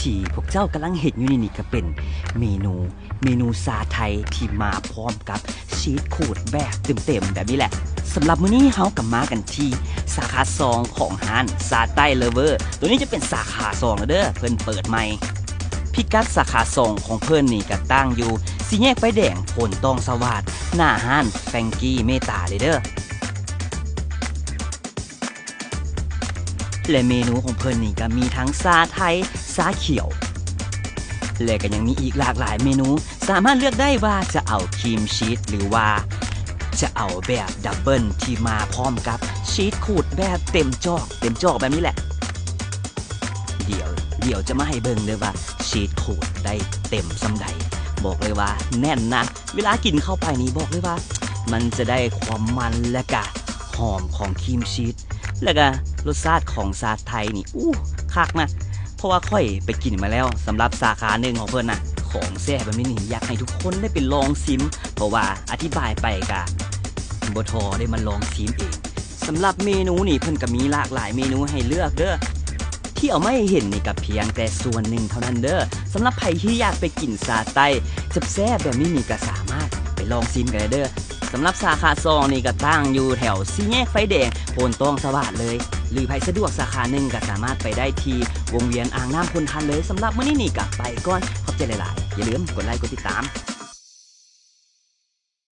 ທີ່ພວກເຈົ້າກຳລັງເຫັນຢູ່ນີ້ນີ້ ກໍເປັນເມນູ ເມນູຊາໄທທີ່ມາພ້ອມກັບຊີດຂູດແບບເຕັມໆ ແບບນີ້ແຫຼະ. ສຳລັບມື້ນີ້ເຮົາກໍມາກັນທີ່ສາຂາສອງຂອງຮ້ານຊາໄຕ້ເລີເວີ ໂຕນີ້ຈະເປັນສາຂາສອງແລ້ວເດີ ເພິ່ນເປີດໃໝ່. ພິກັດສາຂາສອງຂອງເພິ່ນນີ້ກໍຕັ້ງຢູ່ສີ່ແຍກໄຟແດງໂພນຕ້ອງສະຫວາດ ໜ້າຮ້ານແຟງກີເມຕາເລີຍເດີ. ແລະເມນູຂອງເພິ່ນນີ້ກໍມີທັງຊາໄທ, ຊາຂຽວ ແລະກໍຍັງມີອີກຫຼາກຫຼາຍເມນູ ສາມາດເລືອກໄດ້ວ່າຈະເອົາຄຣີມຊີສ ຫຼືວ່າຈະເອົາແບບດັບເບິນທີ່ມາພ້ອມກັບຊີສຂູດແບບເຕັມຈອກ ເຕັມຈອກແບບນີ້ແຫຼະ. ດຽວ ດຽວຈະມາໃຫ້ເບິ່ງເດີວ່າຊີສຂູດໄດ້ເຕັມສ່ຳໃດ. ບອກເລີຍວ່າແໜ້ນນະ. ເວລາກິນເຂົ້າໄປນີ້ບອກເລີຍວ່າມັນຈະໄດ້ຄວາມມັນ ແລະກະຫອມຂອງຄຣີມຊີສ ແລະກະລົດຊາດຂອງຊາໄທນີ້ ອູ້ ຄັກນະ. ເພາະວ່າຂ້ອຍໄປກິນມາແລ້ວ ສຳລັບສາຂາໜຶ່ງຂອງເພິ່ນນະ ຂອງແຊບແບບນີ້ນີ້ ຢາກໃຫ້ທຸກຄົນໄດ້ໄປລອງຊິມ ເພາະວ່າອະທິບາຍໄປກະບໍ່ທໍ່ໄດ້ມາລອງຊິມເອງ. ສຳລັບເມນູນີ້ເພິ່ນກະມີຫຼາກຫຼາຍເມນູໃຫ້ເລືອກເດີ. ທີ່ເອົາມາໃຫ້ເຫັນນີ້ກະພຽງແຕ່ສ່ວນໜຶ່ງເທົ່ານັ້ນເດີ. ສຳລັບໃຜທີ່ຢາກໄປກິນຊາໄຕ້ແຊບໆແບບນີ້ນີ້ ກະສາມາດໄປລອງຊິມກັນໄດ້ເດີ. ສຳລັບສາຂາສອງນີ້ກະຕັ້ງຢູ່ແຖວສີ່ແຍກໄຟແດງໂພນຕ້ອງສະຫວາດເລີຍ ຫຼືໃຜສະດວກສາຂາໜຶ່ງກະສາມາດໄປໄດ້ທີ່ວົງວຽນອ່າງນ້ຳໂພນທັນເລີຍ. ສຳລັບມື້ນີ້ນີ້ກະໄປກ່ອນ ຂອບໃຈຫຼາຍໆ. ຢ່າລືມກົດໄລກ໌ ກົດຕິດຕາມ.